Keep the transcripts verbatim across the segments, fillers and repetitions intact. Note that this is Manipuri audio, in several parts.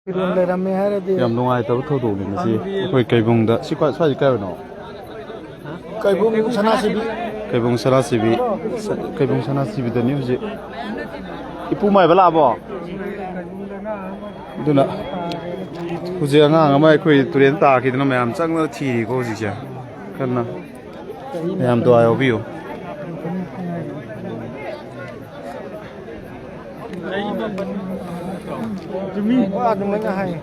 ꯐꯤꯔꯣꯜ ꯂꯩꯔꯝꯃꯦ ꯍꯥꯏꯔꯗꯤ꯫ ꯌꯥꯝ ꯅꯨꯡꯉꯥꯏꯇꯕ ꯊꯧꯗꯣꯛꯅꯤ ꯉꯁꯤ꯫ ꯑꯩꯈꯣꯏ ꯀꯩꯕꯨꯡꯗ, ꯁꯤ ꯀꯥꯏ, ꯁ꯭ꯋꯥꯏꯁꯤ ꯀꯥꯏ ꯑꯣꯏꯅꯣ? ꯀꯩꯕꯨꯡ ꯁꯅꯥꯁꯤꯕꯤ꯫ ꯀꯩꯕꯨꯡ ꯁꯅꯥꯁꯤꯕꯤ, ꯀꯩꯕꯨꯡ ꯁꯅꯥꯁꯤꯕꯤꯗꯅꯤ ꯍꯧꯖꯤꯛ꯫ ꯏꯄꯨ ꯃꯥꯏꯕ ꯂꯥꯛꯑꯕꯣ? ꯑꯗꯨꯅ ꯍꯧꯖꯤꯛ ꯑꯉꯥꯡ ꯑꯃ ꯑꯩꯈꯣꯏ ꯇꯨꯔꯦꯟ ꯇꯥꯈꯤꯗꯅ ꯃꯌꯥꯝ ꯆꯪꯗꯅ ꯊꯤꯔꯤꯀꯣ ꯍꯧꯖꯤꯛꯁꯦ ꯀꯟꯅ꯫ ꯃꯌꯥꯝ ꯗꯨꯋꯥ ꯌꯥꯎꯕꯤꯌꯨ꯫ ꯋꯥ ꯑꯗꯨꯃꯥꯏꯅ ꯍꯥꯏ꯫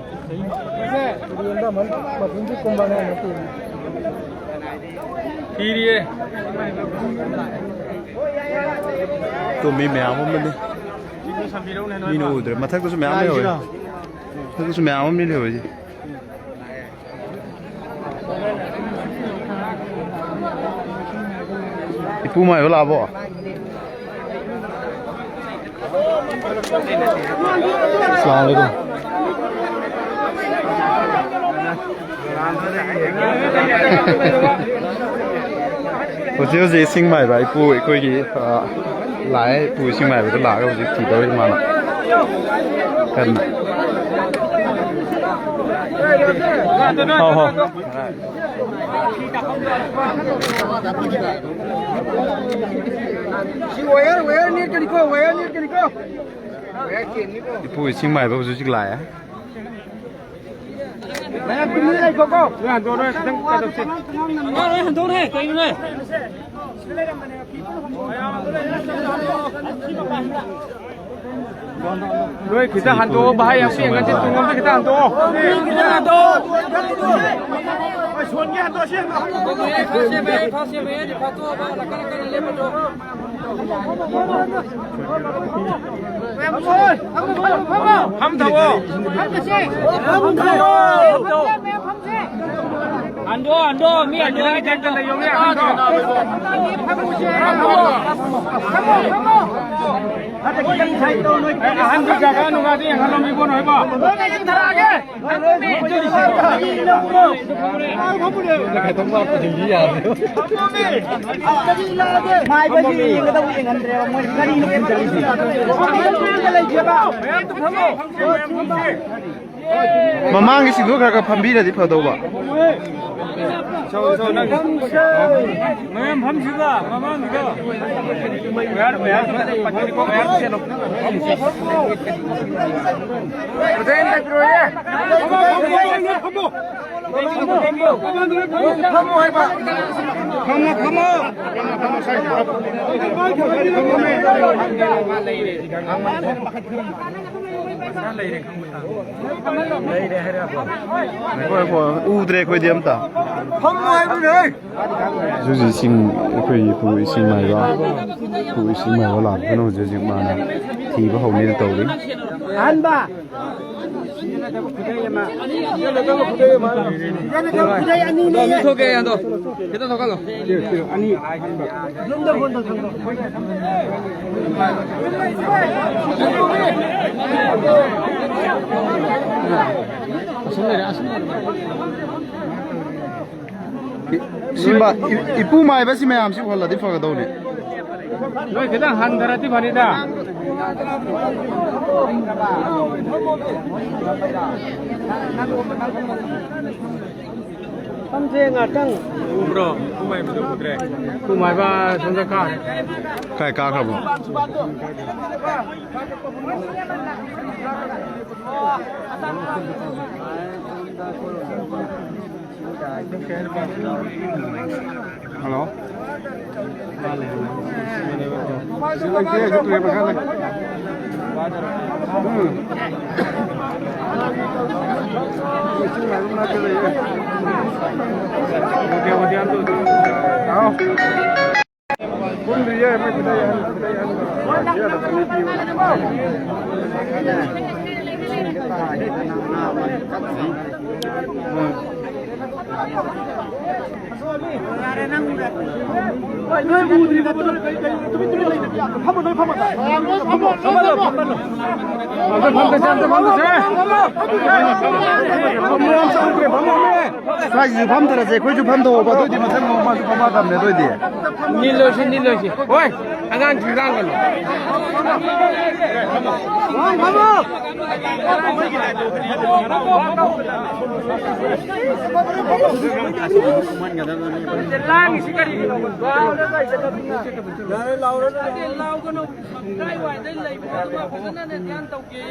ꯊꯤꯔꯤꯌꯦ꯫ ꯇꯨꯝꯃꯤ ꯃꯌꯥꯝ ꯑꯃꯅꯤ꯫ ꯃꯤꯅ ꯎꯗ꯭ꯔꯦ꯫ ꯃꯊꯛꯇꯁꯨ ꯃꯌꯥꯝ ꯂꯩꯍꯧꯋꯦ꯫ ꯃꯊꯛꯇꯁꯨ ꯃꯌꯥꯝ ꯑꯃ ꯂꯩꯍꯧꯋꯦ꯫ ꯏꯄꯨ ꯃꯥꯏꯕ ꯂꯥꯛꯑꯕꯣ? ꯑꯁꯂꯥꯃꯨ ꯑꯂꯥꯏꯀꯨꯝ꯫ ꯍꯧꯖꯤꯛ ꯍꯧꯖꯤꯛ ꯏꯁꯤꯡ ꯃꯥꯏꯕ ꯏꯄꯨ ꯑꯩꯈꯣꯏꯒꯤ, ꯑ, ꯂꯥꯛꯑꯦ꯫ ꯏꯄꯨ ꯏꯁꯤꯡ ꯃꯥꯏꯕꯗ ꯂꯥꯛꯑꯒ ꯍꯧꯖꯤꯛ ꯊꯤꯗꯧꯔꯤ ꯃꯥꯅ ꯀꯟꯅ꯫ ꯍꯣ, ꯍꯣ꯫ ꯁꯤ ꯋꯥꯌꯔ, ꯋꯥꯌꯔ ꯅꯦꯠꯀꯅꯤꯀꯣ, ꯋꯥꯌꯔ ꯅꯦꯠꯀꯅꯤꯀꯣ꯫ ꯏꯄꯨ ꯏꯁꯤꯡ ꯃꯥꯏꯕ ꯍꯧꯖꯤꯛ ꯍꯧꯖꯤꯛ ꯂꯥꯛꯑꯦ꯫ ꯃꯌꯥꯝ ꯇꯨꯃꯤꯟ ꯂꯩꯈꯣꯀꯣ꯫ ꯂꯣꯏ ꯍꯟꯗꯣꯛꯑꯣ, ꯈꯤꯇꯪ ꯀꯩꯗꯧꯁꯤ꯫ ꯑꯉꯥꯡ ꯂꯣꯏ ꯍꯟꯗꯣꯛꯑꯣꯅꯦ, ꯀꯩꯅꯣꯅꯦ? ꯅꯣꯏ ꯈꯤꯇ ꯍꯟꯗꯣꯛꯑꯣ, ꯚꯥꯏ, ꯌꯥꯝ ꯄꯦꯡꯉꯗꯤ ꯇꯨꯡꯂꯣꯝꯗ ꯈꯤꯇ ꯍꯟꯗꯣꯛꯑꯣ꯫ ꯈꯤꯇ ꯍꯟꯗꯣꯛꯑꯣ꯫ ꯁꯣꯟꯒꯤ ꯍꯟꯗꯣꯛꯑꯁꯤ꯫ ꯐꯝ ꯊꯝꯃꯣ꯫ ꯍꯟꯗꯣ, ꯍꯟꯗꯣ, ꯃꯤ ꯍꯟꯗꯣ, ꯍꯟꯗꯣ꯫ ꯑꯍꯟꯗꯨ ꯖꯒꯥ ꯅꯨꯡꯉꯥꯏꯗꯤ ꯌꯦꯡꯍꯜꯂꯣ, ꯃꯤ ꯕꯣꯟ ꯍꯣꯏꯕꯣ꯫ ꯃꯥꯏꯕꯁꯤ ꯌꯦꯡꯒꯗꯧꯕ ꯌꯦꯡꯍꯟꯗ꯭ꯔꯦꯕ, ꯃꯣꯏ ꯀꯔꯤꯅꯣ ꯈꯪꯗ꯭ꯔꯤꯁꯦ? ꯃꯃꯥꯡꯒꯤꯁꯤꯡꯗꯣ ꯈꯔ ꯈꯔ ꯐꯝꯕꯤꯔꯗꯤ ꯐꯗꯧꯕ꯫ ꯃꯌꯥꯝ ꯐꯝꯁꯤꯗ, ꯃꯃꯥꯡꯒꯤꯗꯣ꯫ ꯐꯝꯃꯣ, ꯐꯝꯃꯣ꯫ ꯐꯝꯃꯣ, ꯐꯝꯃꯣ꯫ ꯉꯥꯏꯈꯣ, ꯉꯥꯏꯈꯣ, ꯎꯗ꯭ꯔꯦ ꯑꯩꯈꯣꯏꯗꯤ ꯑꯝꯇ꯫ ꯍꯧꯖꯤꯛ ꯏꯁꯤꯡ, ꯑꯩꯈꯣꯏꯒꯤ ꯏꯄꯨ ꯏꯁꯤꯡ ꯃꯥꯏꯕ, ꯏꯄꯨ ꯏꯁꯤꯡ ꯃꯥꯏꯕ ꯂꯥꯛꯄꯅ ꯍꯧꯖꯤꯛ ꯍꯧꯖꯤꯛ ꯃꯥꯅ ꯊꯤꯕ ꯍꯧꯅꯦꯅ ꯇꯧꯔꯤ꯫ ꯑꯍꯥꯟꯕ꯫ ꯈꯨꯗꯩ ꯑꯃ꯫ ꯈꯨꯗꯩ ꯑꯅꯤꯅꯦ꯫ ꯊꯣꯛꯀꯦ, ꯑꯗꯣ ꯈꯤꯇꯪ ꯊꯣꯛꯍꯜꯂꯣ꯫ ꯑꯅꯤ꯫ ꯁꯤ ꯃꯥ-, ꯏ-, ꯏꯄꯨ ꯃꯥꯏꯕꯁꯤ ꯃꯌꯥꯝꯁꯤ ꯎꯍꯜꯂꯗꯤ ꯐꯒꯗꯧꯅꯦ꯫ ꯅꯣꯏ ꯈꯤꯇꯪ ꯍꯟꯊꯔꯗꯤ ꯐꯅꯤꯗ꯫ ꯐꯝꯁꯦ ꯉꯥꯛꯇꯪ꯫ ꯎꯕ꯭ꯔꯣ? ꯏꯄꯨ ꯃꯥꯏꯕꯗꯣ ꯎꯗ꯭ꯔꯦ꯫ ꯏꯄꯨ ꯃꯥꯏꯕ ꯁꯣꯝꯗ ꯀꯥꯔꯦ꯫ ꯀꯥꯏ ꯀꯥꯈ꯭ꯔꯕꯣ? ꯍꯜꯂꯣ꯫ ꯍꯥꯎ꯫ ꯀꯨꯝꯗ꯭ꯔꯤꯌꯦ, ꯃꯣꯏ ꯈꯨꯗꯩ ꯑꯍꯟ, ꯈꯨꯗꯩ ꯑꯍꯟ꯫ ꯅꯣꯏ ꯎꯗ꯭ꯔꯤꯕꯣ? ꯀꯩ, ꯀꯩ, ꯇꯨꯃꯤꯟ, ꯇꯨꯃꯤꯟ ꯂꯩꯗꯕꯤ ꯌꯥꯗ꯭ꯔꯣ? ꯐꯝꯃꯣ, ꯅꯣꯏ ꯐꯝꯃꯣ꯫ ꯐꯝꯃꯣ, ꯐꯝꯃꯣ꯫ ꯑꯝꯇ ꯐꯝꯗꯁꯦ, ꯑꯝꯇ ꯐꯝꯗꯁꯦ꯫ ꯁ꯭ꯋꯥꯏꯁꯤꯁꯨ ꯐꯝꯗꯔꯁꯦ, ꯑꯩꯈꯣꯏꯁꯨ ꯐꯝꯗꯣꯛꯑꯣꯕ, ꯑꯗꯨꯑꯣꯏꯗꯤ ꯃꯊꯪ ꯅꯣꯡꯃꯁꯨ ꯐꯝꯃꯛꯑꯗꯕꯅꯦ ꯑꯗꯨꯑꯣꯏꯗꯤ꯫ ꯅꯤꯜꯂꯣꯏꯁꯤ, ꯅꯤꯜꯂꯣꯏꯁꯤ꯫ ꯍꯣꯏ, ꯑꯉꯥꯡꯁꯤ ꯂꯥꯡꯒꯅꯨ꯫ ꯂꯥꯡꯉꯤꯁꯤ ꯀꯔꯤꯒꯤꯅꯣ? ꯂꯥꯎꯒꯅꯨ꯫ ꯀꯥꯏꯋꯥꯏꯗ ꯂꯩꯕꯅꯣ? ꯐꯖꯅꯅꯦ ꯙ꯭ꯌꯥꯟ ꯇꯧꯒꯦ꯫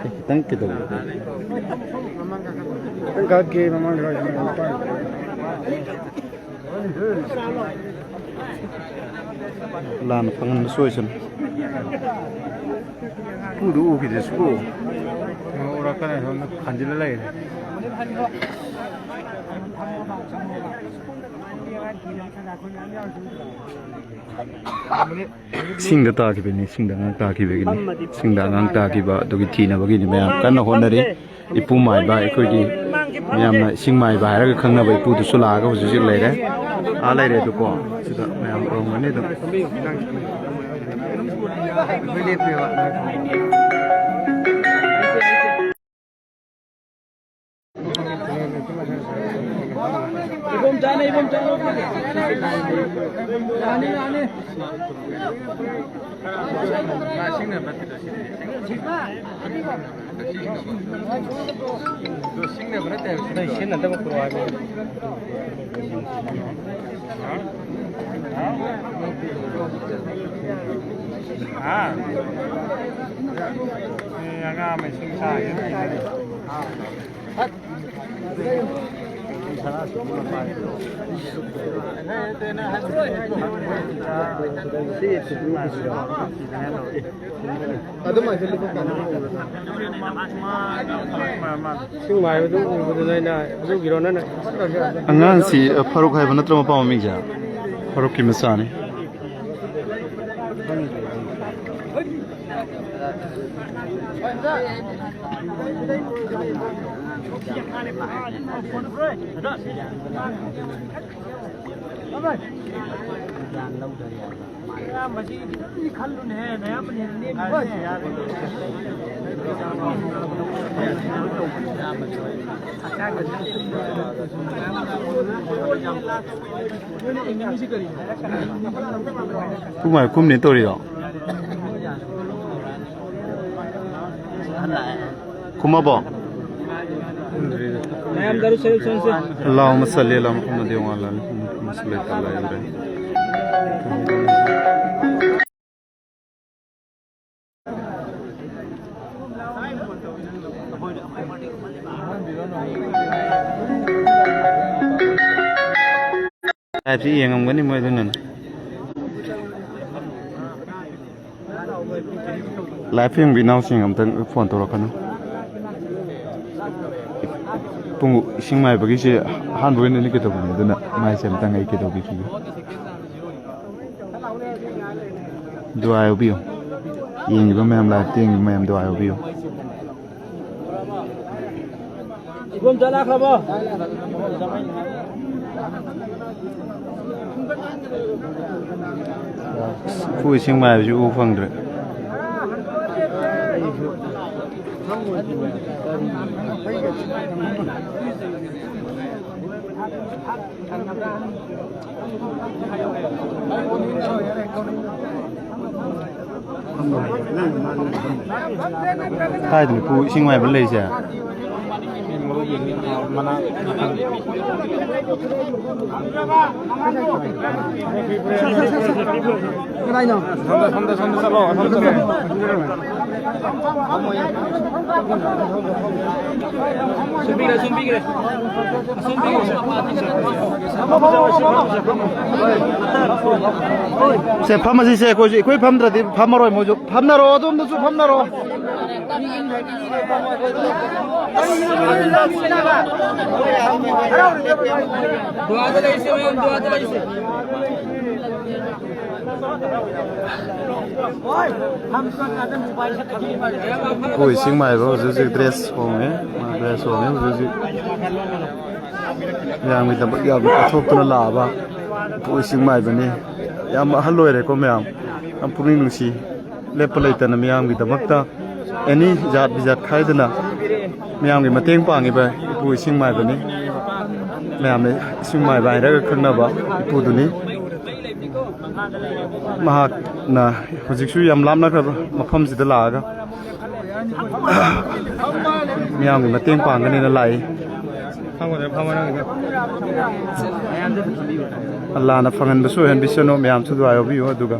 ꯈꯤꯇꯪ ꯀꯩꯗꯧꯕ? ꯈꯤꯇꯪ ꯀꯛꯀꯦ ꯃꯃꯥꯡꯗ꯫ ꯂꯥꯟꯅ ꯐꯪꯍꯟꯕꯁꯨ ꯑꯣꯏꯁꯅꯨ꯫ ꯄꯨꯗꯨ ꯎꯈꯤꯗ꯭ꯔꯦ ꯁꯤꯕꯨ꯫ ꯎꯔꯛꯀꯅꯤ, ꯁꯣꯝꯗ ꯈꯟꯖꯤꯜꯂ ꯂꯩꯔꯦ꯫ ꯏꯁꯤꯡꯗ ꯇꯥꯈꯤꯕꯅꯤ, ꯏꯁꯤꯡꯗ ꯑꯉꯥꯡ ꯇꯥꯈꯤꯕꯒꯤꯅꯤ꯫ ꯏꯁꯤꯡꯗ ꯑꯉꯥꯡ ꯇꯥꯈꯤꯕ ꯑꯗꯨꯒꯤ ꯊꯤꯅꯕꯒꯤꯅꯤ ꯃꯌꯥꯝ ꯀꯟꯅ ꯍꯣꯠꯅꯔꯤ꯫ ꯏꯄꯨ ꯃꯥꯏꯕ, ꯑꯩꯈꯣꯏꯒꯤ ꯃꯌꯥꯝꯅ ꯏꯁꯤꯡ ꯃꯥꯏꯕ ꯍꯥꯏꯔꯒ ꯈꯪꯅꯕ ꯏꯄꯨꯗꯨꯁꯨ ꯂꯥꯛꯑꯒ ꯍꯧꯖꯤꯛ ꯍꯧꯖꯤꯛ ꯂꯩꯔꯦ꯫ ꯑꯥ ꯂꯩꯔꯦ ꯑꯗꯨꯀꯣ꯫ ꯁꯤꯗ ꯃꯌꯥꯝ ꯎꯔꯝꯒꯅꯤ ꯑꯗꯨꯝ꯫ ꯑꯩꯈꯣꯏ ꯂꯦꯞꯄꯦꯕ꯫ ꯏꯕꯣꯝꯆꯥꯅꯦ, ꯏꯕꯣꯝꯆꯥꯅꯦ꯫ ꯌꯥꯅꯤ, ꯌꯥꯅꯤ꯫ ꯁꯤꯖꯤꯟꯅꯗꯕ ꯄꯨꯔꯛꯑꯣ ꯍꯥꯏꯕꯅꯤ꯫ ꯍꯥ? ꯑꯦ, ꯑꯉꯥꯡ ꯑꯃ ꯏꯁꯤꯡ ꯁꯥꯒꯦ꯫ ꯑꯗꯨꯃꯥꯏꯅ ꯂꯨꯄꯥ ꯀꯌꯥꯅꯣ? ꯏꯁꯤꯡ ꯃꯥꯏꯕꯗꯨ ꯎꯕꯗꯨꯅ ꯑꯩꯅ ꯑꯗꯨꯒꯤꯔꯣ ꯅꯪꯅ? ꯑꯉꯥꯡꯁꯤ, ꯑ, ꯐꯥꯔꯨꯛ ꯍꯥꯏꯕ ꯅꯠꯇ꯭ꯔꯣ ꯃꯄꯥ ꯃꯃꯤꯡꯁꯦ? ꯐꯔꯨꯛꯀꯤ ꯃꯆꯥꯅꯤ꯫ ꯄꯨꯡ ꯃꯥꯏ ꯀꯨꯝꯅꯤ ꯇꯧꯔꯤꯔꯣ? ꯀꯨꯝꯃꯕꯣ? ꯃꯌꯥꯝ ꯗꯔꯨꯗ ꯁꯔꯤꯐ ꯁꯣꯟꯁꯦ꯫ اللهم صل على محمد وعلى آل محمد كما صليت على إبراهيم. Live ꯁꯤ ꯌꯦꯡꯉꯝꯒꯅꯤ ꯃꯣꯏ ꯑꯗꯨꯅꯅꯦ꯫ Live ꯌꯦꯡꯕ ꯏꯅꯥꯎꯁꯤꯡ ꯑꯝꯇꯪ phone ꯇꯧꯔꯛꯀꯅꯨ꯫ ꯄꯨꯡ ꯏꯁꯤꯡ ꯃꯥꯏꯕꯒꯤꯁꯦ ꯑꯍꯥꯟꯕ ꯑꯣꯏꯅ ꯀꯩꯗꯧꯕꯅꯤ, ꯑꯗꯨꯅ ꯃꯥꯏꯁꯦ ꯑꯝꯇꯪ ꯑꯩ ꯀꯩꯗꯧꯕꯤꯈꯤꯒꯦ꯫ ꯗꯨꯑꯥ ꯌꯥꯎꯕꯤꯌꯨ꯫ ꯌꯦꯡꯉꯤꯕ ꯃꯌꯥꯝ, live ꯇ ꯌꯦꯡꯉꯤꯕ ꯃꯌꯥꯝ ꯗꯨꯑꯥ ꯌꯥꯎꯕꯤꯌꯨ꯫ ꯏꯕꯣꯝꯆꯥ ꯂꯥꯛꯈ꯭ꯔꯕꯣ? ꯏꯄꯨ ꯏꯁꯤꯡ ꯃꯥꯏꯕꯁꯤ ꯎꯕ ꯐꯪꯗ꯭ꯔꯦ꯫ ꯀꯥꯏꯗꯅꯣ ꯏꯄꯨ ꯏꯁꯤꯡ ꯃꯥꯏꯕ ꯂꯩꯔꯤꯁꯦ? ꯀꯗꯥꯏꯅꯣ? ꯁꯣꯝꯗ, ꯁꯣꯝꯗ, ꯁꯣꯝꯗ ꯆꯠꯂꯣ, ꯁꯣꯝꯗ ꯆꯠꯂꯣ꯫ ꯁꯦ, ꯐꯝꯃꯁꯤ ꯁꯦ, ꯑꯩꯈꯣꯏꯁꯨ, ꯑꯩꯈꯣꯏ ꯐꯝꯗ꯭ꯔꯗꯤ ꯐꯝꯃꯔꯣꯏ ꯃꯣꯏꯁꯨ꯫ ꯐꯝꯅꯔꯣ, ꯑꯗꯣꯝꯗꯁꯨ ꯐꯝꯅꯔꯣ꯫ ꯗꯨꯀꯥꯟꯗ ꯂꯩꯁꯦ ꯃꯌꯥꯝ, ꯗꯨꯀꯥꯟꯗ ꯂꯩꯁꯦ꯫ ꯏꯄꯨ ꯏꯁꯤꯡ ꯃꯥꯏꯕ ꯍꯧꯖꯤꯛ ꯍꯧꯖꯤꯛ ꯗ꯭ꯔꯦꯁ ꯍꯣꯡꯉꯦ꯫ ꯃꯥ ꯗ꯭ꯔꯦꯁ ꯍꯣꯡꯉꯦ ꯍꯧꯖꯤꯛ ꯍꯧꯖꯤꯛ꯫ ꯃꯌꯥꯝꯒꯤꯗꯃꯛ ꯌꯥꯝꯅ ꯀꯠꯊꯣꯛꯇꯨꯅ ꯂꯥꯛꯑꯕ ꯏꯄꯨ ꯏꯁꯤꯡ ꯃꯥꯏꯕꯅꯤ꯫ ꯌꯥꯝ ꯑꯍꯜ ꯑꯣꯏꯔꯦꯀꯣ ꯃꯌꯥꯝ꯫ ꯌꯥꯝ ꯄꯨꯛꯅꯤꯡ ꯅꯨꯡꯁꯤ꯫ ꯂꯦꯞꯄ ꯂꯩꯇꯅ ꯃꯤꯌꯥꯝꯒꯤꯗꯃꯛꯇ ꯑꯦꯅꯤ ꯖꯥꯠ ꯕꯤꯖꯥꯠ ꯈꯥꯏꯗꯅ ꯃꯤꯌꯥꯝꯒꯤ ꯃꯇꯦꯡ ꯄꯥꯡꯉꯤꯕ ꯏꯄꯨ ꯏꯁꯤꯡ ꯃꯥꯏꯕꯅꯤ꯫ ꯃꯌꯥꯝꯅ ꯏꯁꯤꯡ ꯃꯥꯏꯕ ꯍꯥꯏꯔꯒ ꯈꯪꯅꯕ ꯏꯄꯨꯗꯨꯅꯤ꯫ ꯃꯍꯥꯛꯅ ꯍꯧꯖꯤꯛꯁꯨ ꯌꯥꯝ ꯂꯥꯞꯅꯈ꯭ꯔꯕ ꯃꯐꯝꯁꯤꯗ ꯂꯥꯛꯑꯒ ꯃꯤꯌꯥꯝꯒꯤ ꯃꯇꯦꯡ ꯄꯥꯡꯒꯅꯤꯅ ꯂꯥꯛꯏ꯫ ꯑꯜꯂꯥꯅ ꯐꯪꯍꯟꯕꯁꯨ ꯑꯣꯏꯍꯟꯕꯤꯁꯅꯨ꯫ ꯃꯌꯥꯝꯁꯨ ꯗꯨꯋꯥ ꯌꯥꯎꯕꯤꯌꯨ꯫ ꯑꯗꯨꯒ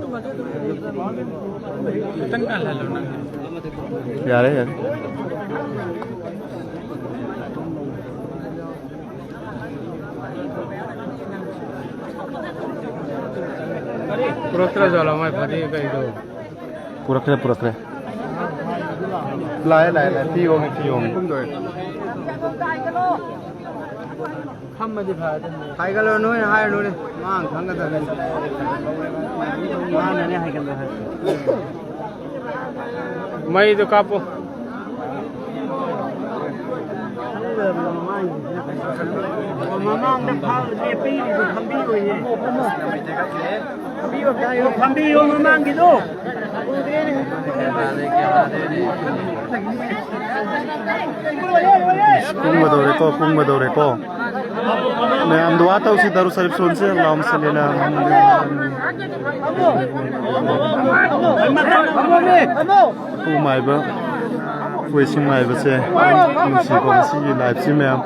ꯌꯥꯔꯦ, ꯌꯥꯔꯦ꯫ ꯄꯨꯔꯛꯇ꯭ꯔ ꯖꯥꯠꯂꯣ ꯃꯥꯏ ꯐꯗꯤ ꯀꯩꯗꯣ? ꯄꯨꯔꯛꯈ꯭ꯔꯦ, ꯄꯨꯔꯛꯈ꯭ꯔꯦ꯫ ꯂꯥꯛꯑꯦ, ꯂꯥꯛꯑꯦ, ꯂꯥꯛꯑꯦ꯫ ꯐꯤ ꯍꯣꯡꯉꯦ, ꯐꯤ ꯍꯣꯡꯉꯦ꯫ ꯐꯝꯃꯗꯤ ꯐꯔꯦ꯫ ꯍꯥꯏꯒꯠꯂꯣ, ꯅꯣꯏꯅ ꯍꯥꯏꯔꯨꯅꯨꯅꯦ꯫ ꯃꯥꯅ ꯈꯪꯒꯗꯕꯅꯤ꯫ ꯃꯥꯅꯅꯦ ꯍꯥꯏꯒꯠꯂꯣ ꯍꯥꯏ꯫ ꯃꯩꯗꯣ ꯀꯥꯞꯄꯣ꯫ ꯃꯃꯥꯡꯗ ꯐꯥꯕ ꯂꯦꯞꯄꯤꯔꯤꯗꯨ ꯈꯪꯕꯤꯔꯣꯏꯌꯦ꯫ ꯈꯪꯕꯤꯌꯣ, ꯈꯪꯕꯤꯌꯣ ꯃꯃꯥꯡꯒꯤꯗꯣ꯫ ꯄꯨꯡꯒꯗꯧꯔꯦꯀꯣ, ꯄꯨꯡꯒꯗꯧꯔꯦꯀꯣ꯫ ꯃꯌꯥꯝ ꯗꯨꯋꯥ ꯇꯧꯁꯤ, ꯗꯔꯨ ꯁꯔꯤꯐ ꯁꯣꯟꯁꯤ꯫ ꯑꯜꯂꯥꯍꯨꯝꯃ ꯁꯜꯂꯤ ꯑꯂꯥ ꯃꯨꯍꯝꯃꯗ꯫ ꯏꯄꯨ ꯃꯥꯏꯕ, ꯏꯄꯨ ꯏꯁꯤꯡ ꯃꯥꯏꯕꯁꯦ ꯅꯨꯡꯁꯤꯀꯣ꯫ ꯉꯁꯤꯒꯤ ꯂꯥꯏꯐꯁꯤ ꯃꯌꯥꯝ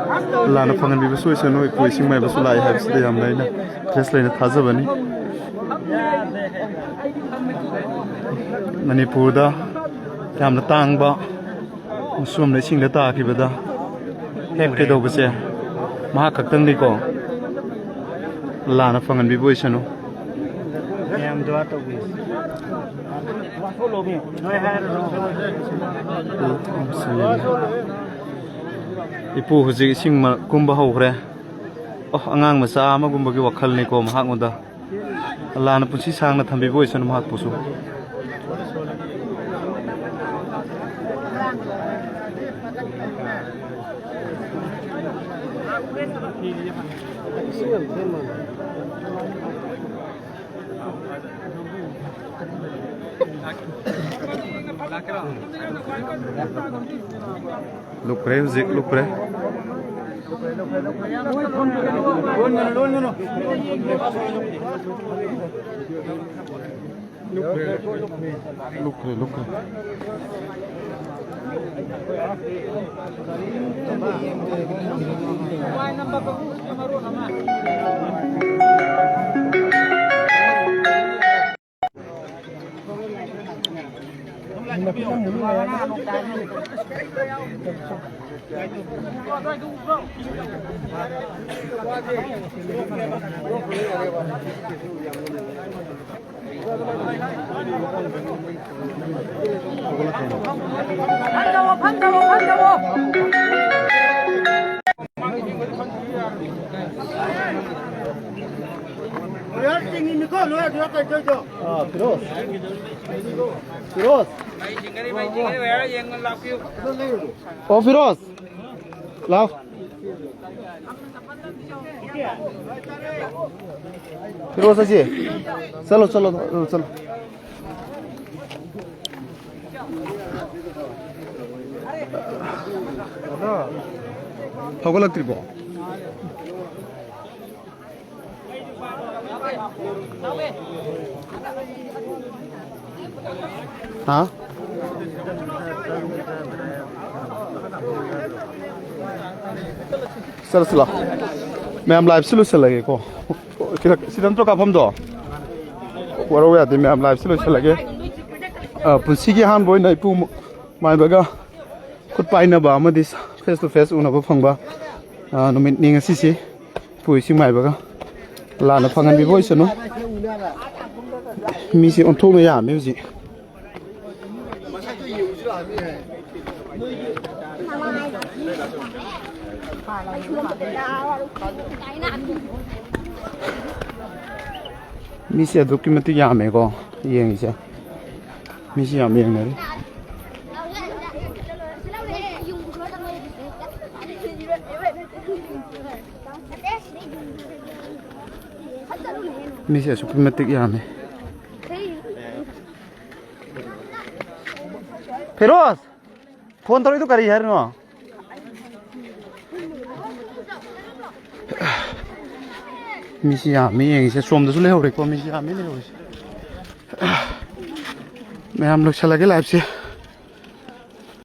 ꯑꯜꯂꯥꯅ ꯐꯪꯍꯟꯕꯤꯕꯁꯨ ꯑꯣꯏꯁꯅꯨ꯫ ꯏꯄꯨ ꯏꯁꯤꯡ ꯃꯥꯏꯕꯁꯨ ꯂꯥꯛꯑꯦ ꯍꯥꯏꯕꯁꯤꯗ ꯌꯥꯝꯅ ꯑꯩꯅ ꯏꯟꯇꯔꯦꯁ ꯂꯩꯅ ꯊꯥꯖꯕꯅꯤ꯫ ꯃꯅꯤꯄꯨꯔꯗ ꯌꯥꯝꯅ ꯇꯥꯡꯕ ꯃꯁꯨꯝꯅ ꯏꯁꯤꯡꯗ ꯇꯥꯈꯤꯕꯗ ꯀꯩꯗꯧꯕꯁꯦ ꯃꯍꯥꯛ ꯈꯛꯇꯪꯅꯤꯀꯣ꯫ ꯑꯜꯂꯥꯅ ꯐꯪꯍꯟꯕꯤꯕ ꯑꯣꯏꯁꯅꯨ꯫ ꯃꯌꯥꯝ ꯗꯨꯋꯥ ꯇꯧꯕꯤꯌꯨ꯫ ꯏꯄꯨ ꯍꯧꯖꯤꯛ ꯏꯁꯤꯡ ꯃ-, ꯀꯨꯝꯕ ꯍꯧꯈ꯭ꯔꯦ꯫ ꯑꯣ, ꯑꯉꯥꯡ ꯃꯆꯥ ꯑꯃꯒꯨꯝꯕꯒꯤ ꯋꯥꯈꯜꯅꯤꯀꯣ ꯃꯍꯥꯛꯉꯣꯟꯗ꯫ ꯑꯜꯂꯥꯅ ꯄꯨꯟꯁꯤ ꯁꯥꯡꯅ ꯊꯝꯕꯤꯕ ꯑꯣꯏꯁꯅꯨ ꯃꯍꯥꯛꯄꯨꯁꯨ꯫ ꯂꯨꯞꯈ꯭ꯔꯦ, ꯍꯧꯖꯤꯛ ꯂꯨꯞꯈ꯭ꯔꯦ꯫ ꯂꯨꯞꯈ꯭ꯔꯦ, ꯂꯨꯞꯈ꯭ꯔꯦ꯫ ꯑꯥ, ꯐꯤꯔꯣꯖ꯫ ꯐꯤꯔꯣꯖ꯫ ꯑꯣ, ꯐꯤꯔꯣꯖ꯫ ꯂꯥꯎ꯫ ꯐꯤꯔꯣꯖ ꯑꯁꯤ꯫ ꯆꯠꯂꯣ, ꯆꯠꯂꯣ, ꯆꯠꯂꯣ꯫ ꯍꯧꯒꯠꯂꯛꯇ꯭ꯔꯤꯕꯣ? ꯍꯥ? ꯆꯠꯂꯁꯤ ꯂꯥꯎ꯫ ꯃꯌꯥꯝ live ꯁꯤ ꯂꯣꯏꯁꯤꯜꯂꯒꯦꯀꯣ꯫ ꯁꯤꯗ, ꯁꯤꯗ ꯅꯠꯇ꯭ꯔꯣ ꯀꯥꯞꯐꯝꯗꯣ? ꯋꯥꯔꯧ ꯌꯥꯗꯦ, ꯃꯌꯥꯝ live ꯁꯤ ꯂꯣꯏꯁꯤꯜꯂꯒꯦ꯫ ꯑ, ꯄꯨꯟꯁꯤꯒꯤ ꯑꯍꯥꯟꯕ ꯑꯣꯏꯅ ꯏꯄꯨ ꯃꯥꯏꯕꯒ ꯈꯨꯠ ꯄꯥꯏꯅꯕ ꯑꯃꯗꯤ face to face ꯎꯅꯕ ꯐꯪꯕ, ꯑ, ꯅꯨꯃꯤꯠꯅꯤ ꯉꯁꯤꯁꯤ꯫ ꯏꯄꯨ ꯏꯁꯤꯡ ꯃꯥꯏꯕꯒ ꯂꯥꯟꯅ ꯐꯪꯍꯟꯕꯤꯕ ꯑꯣꯏꯁꯅꯨ꯫ ꯃꯤꯁꯦ ꯑꯣꯟꯊꯣꯛꯅ ꯌꯥꯝꯃꯦ ꯍꯧꯖꯤꯛ꯫ ꯃꯤꯁꯦ ꯑꯗꯨꯛꯀꯤ ꯃꯇꯤꯛ ꯌꯥꯝꯃꯦꯀꯣ ꯌꯦꯡꯉꯤꯁꯦ꯫ ꯃꯤꯁꯦ ꯌꯥꯝ ꯌꯦꯡꯅꯔꯤ꯫ ꯃꯤꯁꯦ ꯑꯁꯨꯛꯀꯤ ꯃꯇꯤꯛ ꯌꯥꯝꯃꯦ꯫ ꯐꯤꯔꯣꯖ, ꯐꯣꯟ ꯇꯧꯔꯛꯏꯗꯨ ꯀꯔꯤ ꯍꯥꯏꯔꯤꯅꯣ? ꯃꯤꯁꯤ ꯌꯥꯝꯃꯤ ꯌꯦꯡꯉꯤꯁꯦ꯫ ꯁꯣꯝꯗꯁꯨ ꯂꯩꯍꯧꯔꯦꯀꯣ, ꯃꯤꯁꯤ ꯌꯥꯝꯃꯤ ꯂꯩꯍꯧꯔꯤꯁꯦ꯫ ꯃꯌꯥꯝ ꯂꯣꯏꯁꯤꯜꯂꯒꯦ ꯂꯥꯏꯞꯁꯦ꯫